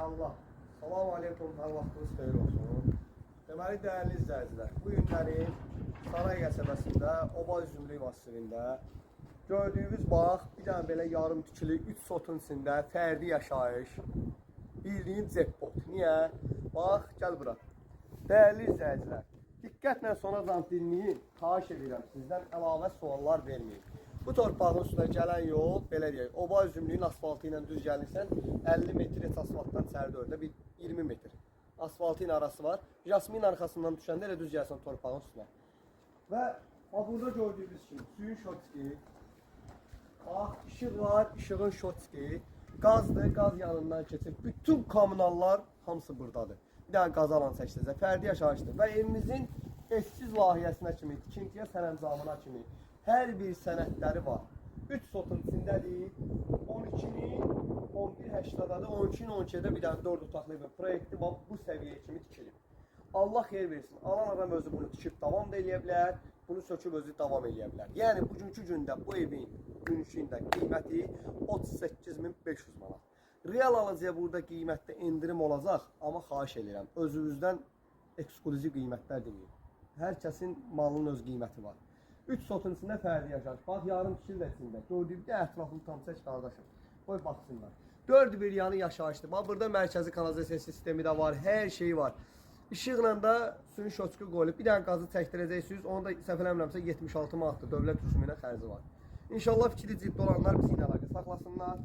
Allah. Salam aleykum, hər vaxtınız xeyir olsun. Deməli, dəyərli izləyicilər, bu günləri Saray qəsəbəsində, Oba Üzümlük masivində gördüyünüz bağ, bir dənə belə yarım tikili 3 sotun içində fərdi yaşayış, bildiyin jackpot. Niyə? Bax, gəl bura. Dəyərli izləyicilər, diqqətlə sonacan dinləyin. Xahiş edirəm, sizdən əlavə suallar verməyin. Bu torpağın üstünə gələn yol, belə deyək, Oba Üzümlüyün asfaltı ilə düz gəlirsən, 50 metr heç asfaltdan içəri dördə bir 20 metr. Asfaltı ilə arası var. Jasmin arxasından düşəndə elə düz gəlsən torpağın üstünə. Və bax burada gördüyünüz kimi suyun şotski, bax işıq var, işığın şotski, qazdır, qaz yanından keçir. Bütün kommunallar hamısı buradadır. Bir dənə qaz alan çəkdirəcək. Fərdi yaşayışdır. Və evimizin eskiz layihəsinə kimi, tikintiyə sərəncamına kimi hər bir sənədləri var. 3 sotun içindədir. 12-nin 11.80-dadır. 12-nin 12-də bir dənə 4 otaqlı evin proyekti var. Bu səviyyə kimi tikilib. Allah xeyir versin. Alan adam özü bunu tikib davam da eləyə bilər, bunu söküb özü davam eləyə bilər. Yəni bugünkü gündə bu evin bugünkü gündə qiyməti 38.500 manat. Real alıcıya burada qiymətdə endirim olacaq, amma xahiş edirəm, özünüzdən ekskluziv qiymətlər deməyin. Hər kəsin malının öz qiyməti var. 3 sotun içində fərdi yaşayış. Bax yarım tikili də içində. Gördüyünüzdə ətraflı tam çək qardaşım. Qoy baxsınlar. Dörd bir yanı yaşayışdır. Bax burada mərkəzi kanalizasiya sistemi də var, hər şey var. İşıqla da suyun şoçku qoyulub. Bir dənə qazı çəkdirəcəksiniz. Onu da səhv eləmirəmsə 76 manatdır dövlət rüsumu ilə xərci var. İnşallah fikri ciddi olanlar bizi ilə əlaqə saxlasınlar.